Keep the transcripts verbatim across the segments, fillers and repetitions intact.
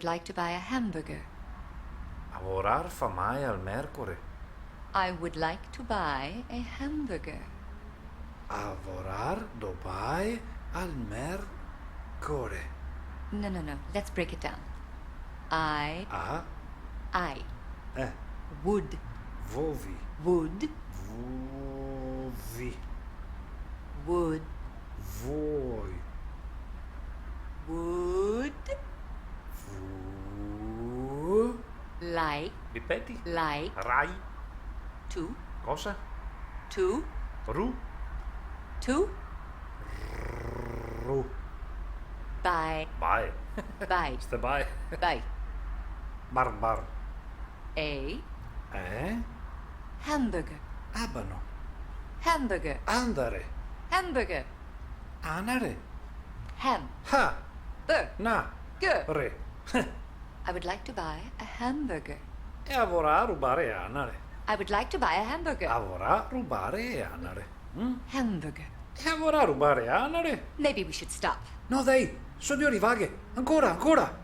Like to buy a hamburger. A vorà rfar mal al mercore. I would like to buy a hamburger. A vorà dobar al mercore. No, no, no. Let's break it down. I. A. I. Eh. Would. Vovi. Would. Vovi. Would. Voi. Would. Vu. Like. Ripeti. Like. Rai. To. Cosa? To. Ru. To. Ru. Buy. Buy. Buy. Sta buy. Buy. Bar bar. A. Eh? Hamburger. Abano. Hamburger. Andare. Hamburger. Anare. Ham. Ha. Bur. Na. Gur. Re. I would like to buy a hamburger. E a vorà rubare e anare. I would like to buy a hamburger. A vorà rubare e anare. Mm? Hamburger. E a vorà rubare e anare. Maybe we should stop. No, dai, so drio rivare. Ancora, ancora.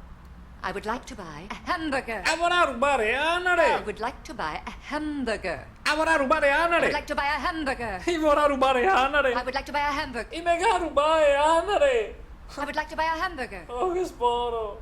I would like to buy a hamburger. E a vorà rubare e anare. I would like to buy a hamburger. A vorà rubare e anare. I would like to buy a hamburger. I vorà rubare e anare. I would like to buy a hamburger. I me ga rubà e anare. I would like to buy a hamburger. Oh, che sporo.